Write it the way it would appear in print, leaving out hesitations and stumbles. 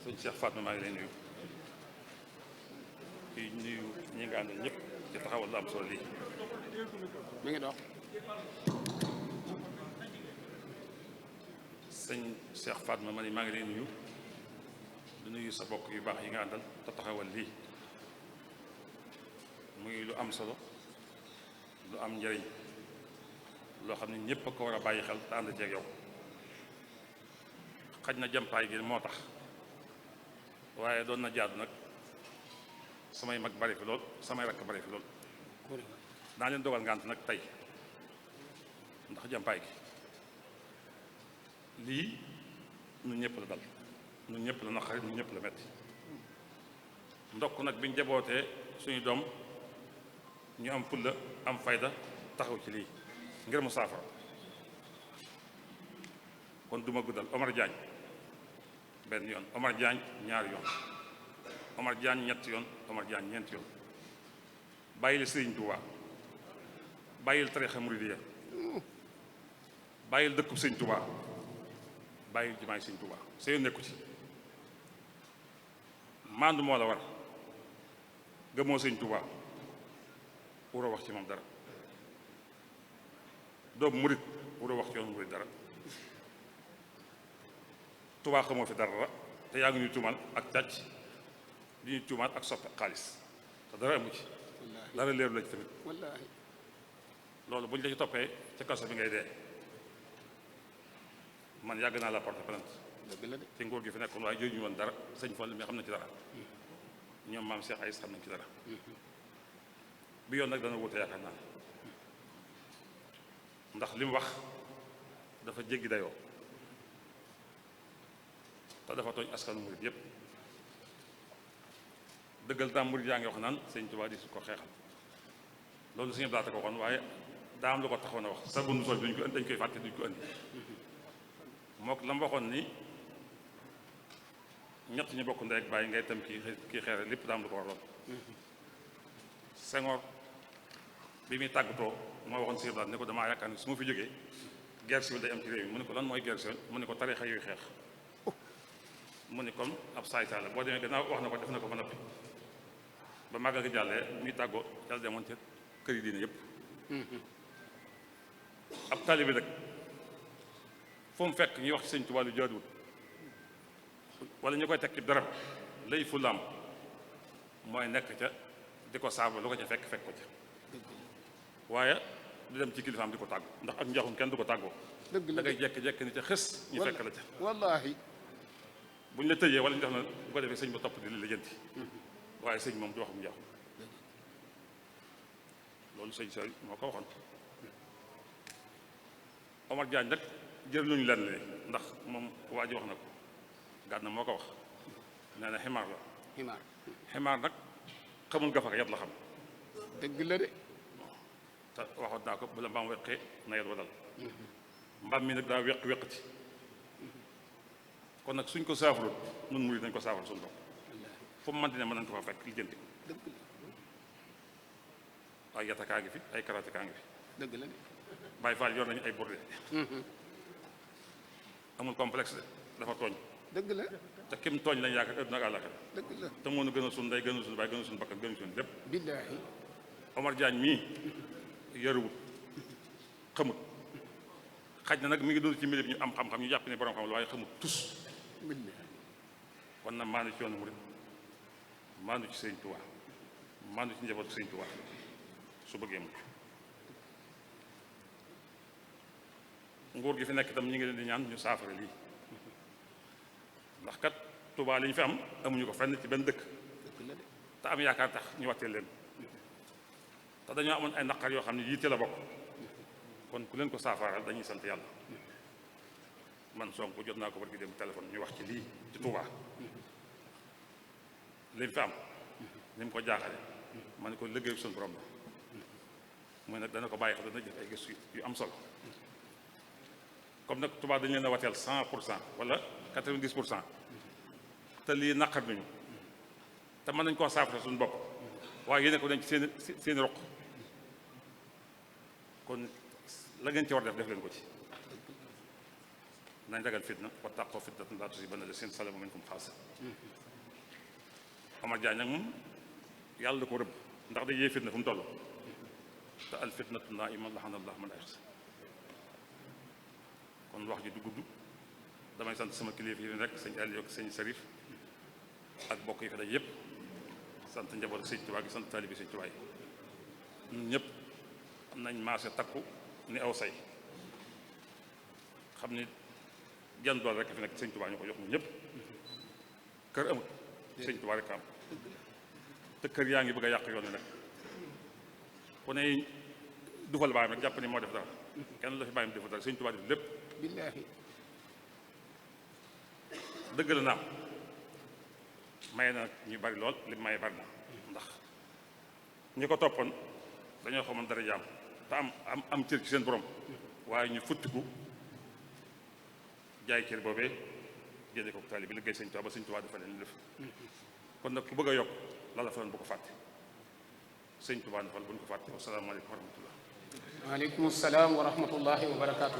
sëñ Cheikh Fatma maa ngi lay nuyu di nuyu ñi nga àndal ñëpp ci taxawal lu am solo lii mi ngi dox. sëñ Cheikh Fatma ma ne maa ngi lay nuyu di nuyu sa bokk yu baax yi nga àndal te taxawal lii muy lu am solo lu am njëriñ loo xam ne ñëpp a ko war a bàyyi xel te ànd ceeg yow xaj na jàmpaay gi moo tax waaye doon na jaadu nag samay mag bari fi lool samay rakk bari fi lool daa leen dogal ngànt nag tey ndax jàmpaay gi lii ñun ñëpp la dal ñun ñëpp la naqari ñun ñëpp la metti ndokk nag biñ jabootee suñu doom ñu am fulla am fayda taxaw ci lii ngir mu saafara kon duma guddal Omar Diagne benn yoon Omar Diagne ñaari yoon Omar Diagne ñetti yoon Omar Diagne ñeenti yoon bàyyil Sëriñ Tuubaa bàyyil tariixa muridiyya bàyyil dëkkub Sëriñ Tuubaa bàyyil jumaay Sëriñ Tuubaa sa yoon nekku ci maandu moo la war gëmoo Sëriñ Tuubaa waroo wax ci moom dara doomu murit waroo wax ci yoon murit dara Tuubaa xamoo fi dara te yaa ngi ñuy tuumal ak càcc di ñuy tuumal ak soppe xaalis te dara amu ci dara leeru la ci tamit wallaahi loolu buñ la ci toppee ca kaso bi ngay dee man yàgg naa la porte plainte dëgg la de. ci nguur gi fi nekkoon waaye jooju ñu woon dara sëñ Fall mi xam na ci dara ñoom maam Cheikh Aïs xam nañ ci dara bi yoon nag dana wute yaakaar naa ndax li mu wax dafa jéggi dayoo te dafa tooñ askanu murid yépp dëggal tam murid yaa ngi wax naan sëñ Tuubaa di su ko xeexal loolu suñu daata ko waxoon waaye daa am lu ko taxoon a wax sa bundu sol bi duñ ko indi dañ koy fàtte duñ ko indi mook la mu waxoon ni ñett ñu bokk ndey ak bàyyi ngay tam kii xeere lépp daa am lu ko waraloon Senghor bi muy tàggatoo moo waxoon si blaat ne ko damaa yaakaar ni su ma fi jógee guerre civile day am ci réew mi mu ne ko lan mooy guerre civile mu ne ko tariixa yooyu xeex mu ne comme ab saay-saay la boo demee gannaaw wax na ko def na ko ba noppi ba màggal gi jàllee muy tàggoo yàlla demoon ca kër yi diine yëpp ab taalibe nag fu mu fekk ñuy wax ci Sëñ Tuubaa lu jaaduwut wala ñu koy tekki dara lay fu lam mooy nekk ca di ko saabu lu ko ca fekk ko ca waaye di dem ci kilifaam di ko tàggu ndax ak njaxum kenn du ko tàggoo dëgg da la ngay jekki-jekki ni ca xës ñu fekk la ca wallaahi bu ñu la tëjee wala ñu def na bu ko defee sëñ ba topp di la lijjanti waaye sëñ moom du waxum njaxum loolu sëñ sooy moo ko waxoon Omar Diagne nag jër luñu lenn li ndax moom waa ji wax na ko gàdna moo ko wax nee na ximaar la ximaar ximaar nag xamul gafaka yat la xam dëgg la de. te waxoon naa ko bu la mbaam weqee na yet wa dal mbaam mi nag daa weq ci kon nag suñ ko saafaru nun murid dañ ko saafara suñu bopp fu mu manti ne mën nañ ko fa fekk lijjanti dëgg la ay yatakaa ngi fi ay karatekaa ngi fi dëgg la de. Baay Faal yor nañu ay burde amul complexe de dafa tooñ dëgg la te kim tooñ lañ yaakaar ëpp nag àllaxira dëgg la. te moo nu gënal suñu ndey gënal suñu baay gënal suñu bakkan gënal suñu lépp billaahi Omar Diagne mii yaruwut xamut xaj na nag mi ngi dund ci milieu bi ñu am xam-xam ñu jàpp ne borom xam la waaye xamut tus billaahi kon nag maandu ci yoonu murid maandu ci Sëriñ Tuubaa maandu ci njabootu Sëriñ Tuubaa su bëggee mucc nguur gi fi nekk itam ñu ngi leen di ñaan ñu saafara lii ndax kat Tuubaa li ñu fi am amuñu ko fenn ci benn dëkk dëgg la de. te am yaakaar tax ñu wattee leen te dañoo amoon ay naqar yoo xam ne yitte la bokk kon ku leen ko saafaaral dañuy sant yàlla man Sonko jot naa ko barki dem téléphone ñu wax ci lii ci Touba li mu fi am ni mu ko jaaxale ma ne ko liggéeyu suñu borom la mooy nag dana ko bàyyi xel dana jëf ay gëstu yu am solo comme nag Touba dañu leen a wateel 100% wala 90% te lii naqar nañu te mën nañ koo saafara suñu bopp waaye yéene ko dañ ci seen roq kon la ngeen ci war def leen ko ci nañ ragal fitna wattaqoo fitnatan laa tusiibanna llaziina zalamu minkum xaassa. Omar Diagne nag moom yàlla da ko rëbb ndax day yee fitna fu mu toll te al fitnatu naa'ima la'ana llaahu man ayqaza. kon wax ji du gudd damay sant sama kilifa yi rek sëñ Aliou ak sëñ Sarif ak bokk yi fi daj yëpp sant njaboot ak sëñ Tuubaa gi sant taalibi sëñ Tuubaa yi ñun ñëpp am nañ maase takku ni aw say xam ni jan dool rek fi nekk sëñ Tuubaa ñu ko jox ñun ñëpp kër amut sëñ Tuubaa rek am te kër yaa ngi bëgg a yàq yoon wi nag ku ne dufal baayam rek jàpp ni moo def dara kenn la fi bàyyam deful dara sëñ Tuubaa def lépp billaahi dëgg la naam may na ñu bari lool li may bari na ndax ñi ko toppoon dañoo xamoon dara jaam te am cër ci seen borom waaye ñu futtiku jaay cër boobee jëlee ko taali bi liggéey sëñ Tuubaa ba sëñ Tuubaa dafa leen def kon nag ku bëgg a yokk la la fa doon bu ko fàtte sëñ Tuubaa defal bu ñu ko fàtte wasalaamaaleykum wa rahmatullah. waaleykum salaam wa rahmatullahi wa barakaatu.